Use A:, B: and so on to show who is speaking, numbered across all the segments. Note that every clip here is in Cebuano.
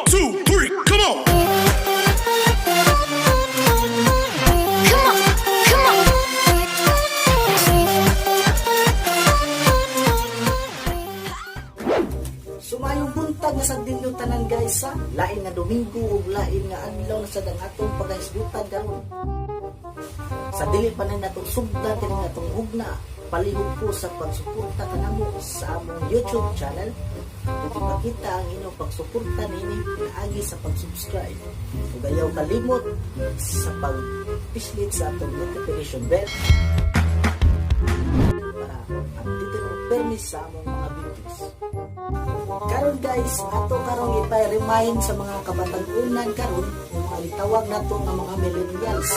A: Two, three, come on!
B: Come on, come on.
C: Sumayong buntag na sa dinyo tanan, guys, sa lain nga Domingo ug lain nga adlaw na sad ang atong pagahisgutan karon. Sa dili pa na natong sugdan kini atong hugna, palihog ko sa pagsuporta kanamo sa among YouTube channel ug ipakita ang inyong pagsuporta nini pinaagi sa pag-subscribe. Ug ayaw kalimot sa pagpislit sa atong notification bell para updated mo permis sa among mga videos. Karon guys, ato karong ipay-remind sa mga kabatan-unan karon o mga gitawag nato nga mga millennials.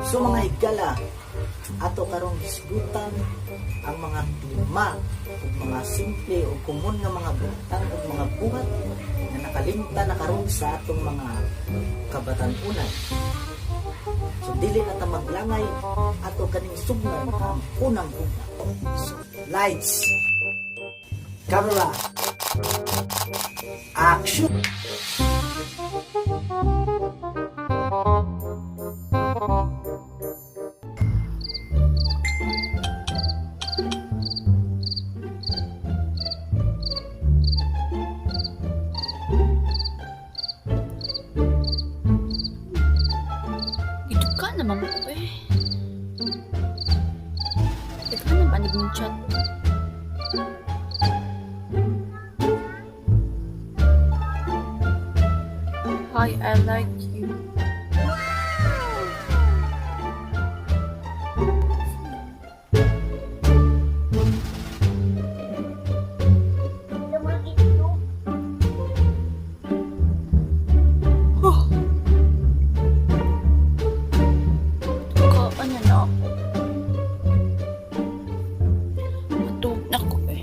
C: So mga higala, ato karong hisgutan ang mga lima ug mga simple o komon nga mga butang ug mga buhat nga nakalimta na karon sa atong mga kabatan-unan. So dili na ta maglangay, ato kaning sugnan ang unang hugna. So, lights, camera, action!
D: Ito ka naman ko eh. Teka na ba ng chat? Hi, I like you. Oh. Kaan na na ako. Matug na ko eh.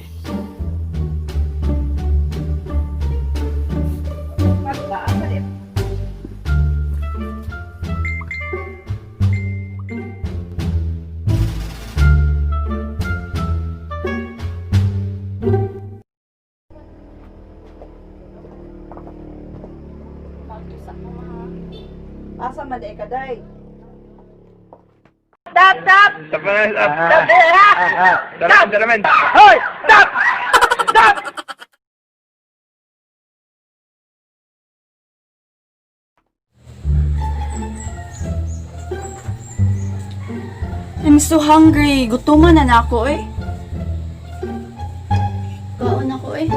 E: Asa man di ka day?
D: I'm so hungry. Gutuman na na ako eh. Kaon ako eh.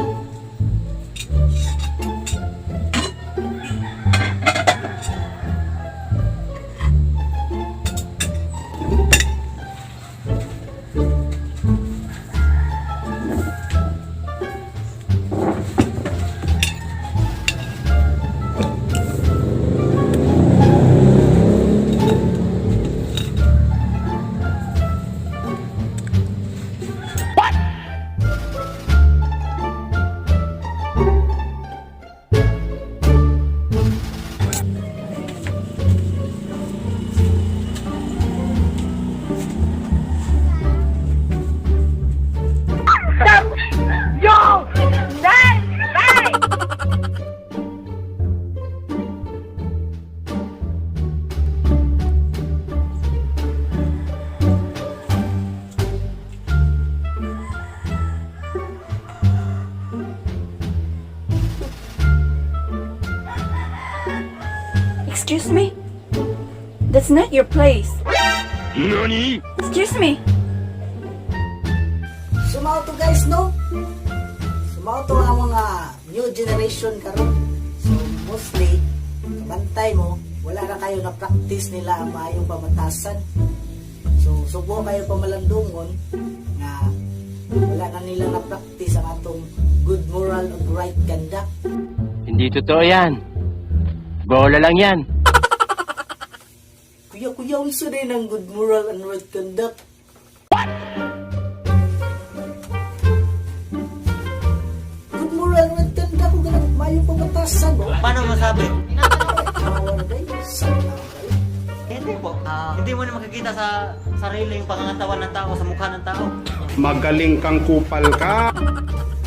D: Excuse me? That's not your place.
A: NANI?
D: Excuse me.
C: Sumao to guys, no? Sumao to ang mga new generation karon. So mostly, kabantay mo, wala na kayo na practice nila ang maayong pamatasan. So subo kayo pamalandungon nga wala na nila na practice ang atong good moral ug right conduct.
F: Hindi totoo yan. Bola lang yan.
C: Kuya, kuya, unsa din ang good moral and right conduct? Good moral and right conduct kung ganang maayong pamatasan mo.
G: Paano masabi?
C: Tawa na kayo, sa kayo.
G: Hindi po. Hindi mo na makikita sa sarili yung pangangatawan ng tao, sa mukha ng tao.
H: Magaling kang kupal ka.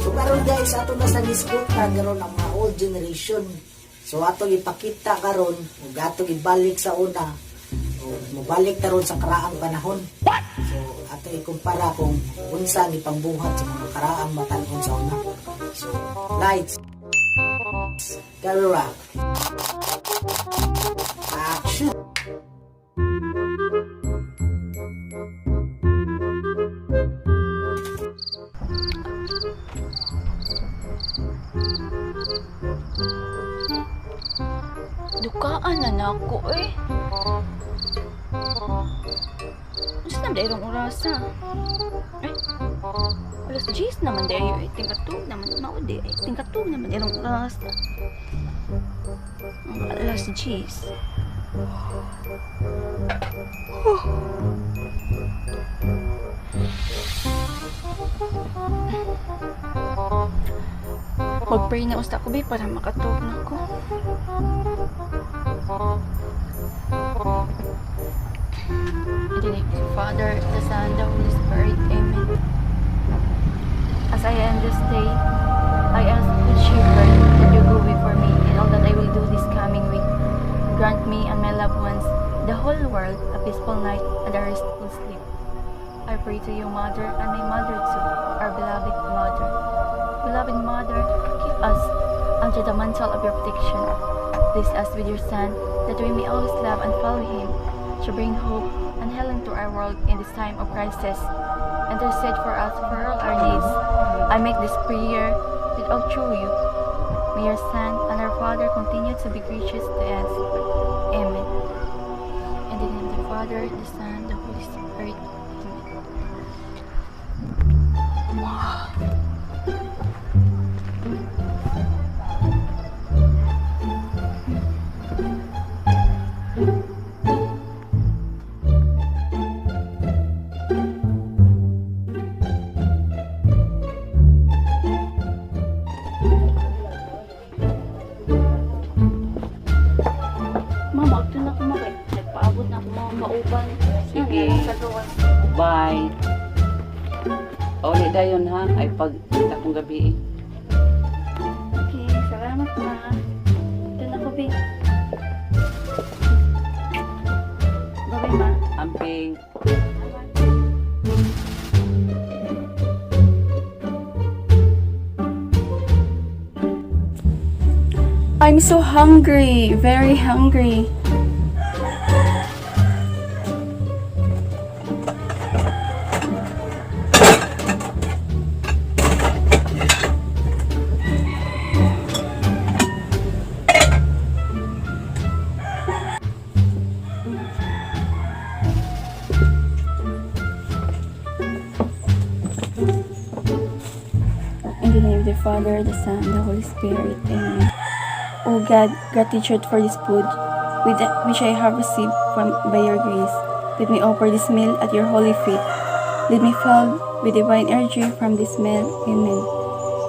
C: So karon guys, ato na sa nisgutan karon ang mga old generation. So atong ipakita karon ug atong ibalik sa una o mobalik karon sa karaang panahon. So ato ikumpara kung unsa ni pambuhat sa mga karaang batan-on sa una. So lights, camera, action.
D: Dukaan na nako eh. Unsa na dayong orasa? Ay, alas 10 naman dayo eh. Tingkatug naman, mao di eh. Tingkatug naman dayong orasa. Ang alas 10. Mag-pray na usta ko, be, para makatug na ko. In the name of the Father, the Son, the Holy Spirit. Amen. As I end this day, I ask Good Shepherd that you go before me in all that I will do this coming week. Grant me and my loved ones, the whole world, a peaceful night and a restful sleep. I pray to you, Mother, and my mother too, our beloved Mother. Beloved Mother, keep us under the mantle of your protection. Bless us with your Son, that we may always love and follow him, to bring hope and healing to our world in this time of crisis. Intercede for us for all our needs. I make this prayer with all through you. May your Son and our Father continue to be gracious to us. Amen. In the name of the Father, the Son, the Holy Spirit. Amen. Mama, ito na ako maka. Nagpaabot na ako mga kauban.
E: Sige.
D: Sa gawas.
E: Bye. Uli dayon ha, ay pag kita kong gabi eh.
D: Okay, salamat ma. Ito na ko, babe. Bye-bye, ma.
E: Amping.
D: I'm so hungry, very hungry. In the name of the Father, the Son, and the Holy Spirit. Amen. O God, gratitude for this food, with which I have received from by your grace. Let me offer this meal at your holy feet. Let me fall with divine energy from this meal. Amen.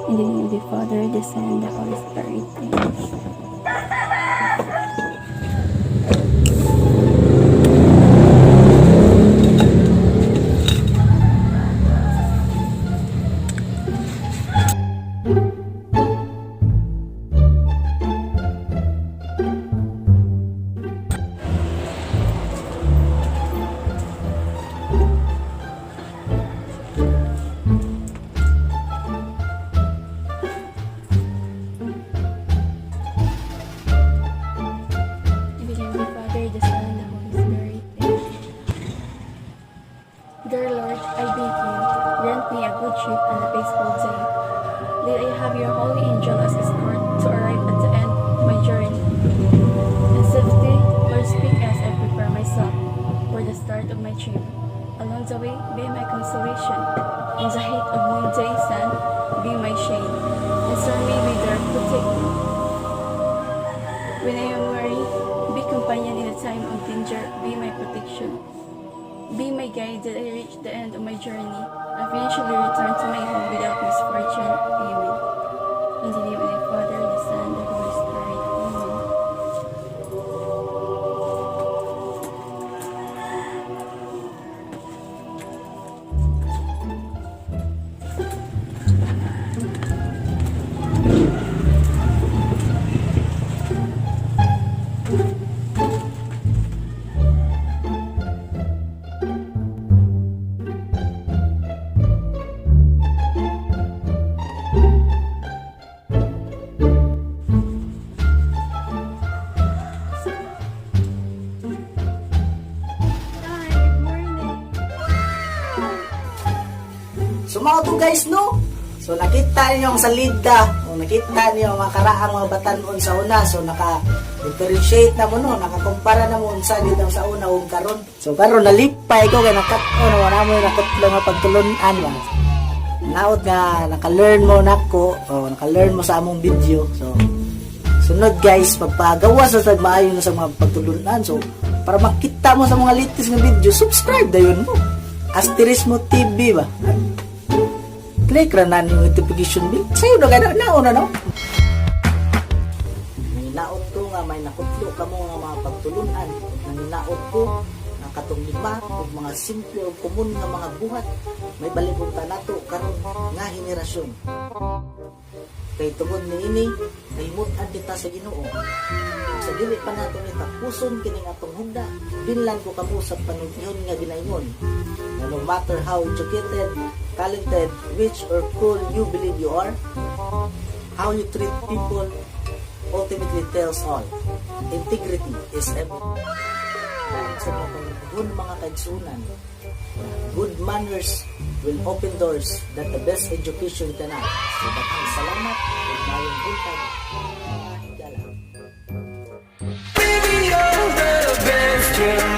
D: In the name of the Father, the Son, and the Holy Spirit. Amen. In the name of the Father, the Son, and the Holy Spirit. Amen. Dear Lord, I beg you, grant me a good trip and a peaceful day. Let I have your holy angel as escort to arrive at the end of my journey. In safety, Lord, speak as I prepare myself for the start of my trip. Along the way, be my consolation. In the heat of noonday sun, be my shade. And serve me with your protection. When I am weary, be companion in the time of danger, be my protection. Be my guide that I reach the end of my journey and eventually return to my home without misfortune. Amen. In the name of the Father, the Son, the Holy Spirit. Amen.
C: Mao to, guys, no? So nakita niyo ang salida, o nakita niyo ang mga karaang mga batanon sa una. So naka differentiate na mo, no, nakakumpara na mo unsa gid ang sa una ug karon. So karon nalipay ko kay nakat-on wala mo nakutlo nga pagtulun-an ba. Naot nga naka-learn mo nako, o naka-learn mo sa among video. So sunod, guys, pagpagawa sa sad maayo na sa mga pagtulunan. So para makita mo sa mga latest nga video, subscribe dayon mo. Asterismo TV ba? Click ra na yung notification bell. Sayo na gana na una, no. Nanginaot ko nga may nakutlo kamo nga mga pagtulunan. Nanginaot ko nga katong lima ug mga simple ug komon nga mga buhat may balik unta nato karon nga henerasyon. Kay tungod niini, kahimut-an kita sa Ginoo. Ug sa dili pa nato ni tapuson kining atong hugda, binlan ko kamo sa panultihon nga ginaingon na no matter how educated, talented, rich or cool you believe you are, how you treat people ultimately tells all. Integrity is everything. Dahil sa mga panultihon, mga kaigsunan, good manners will open doors that the best education cannot. So, daghang salamat ug maayong buntag, mga higala.
H: Baby, you're the best.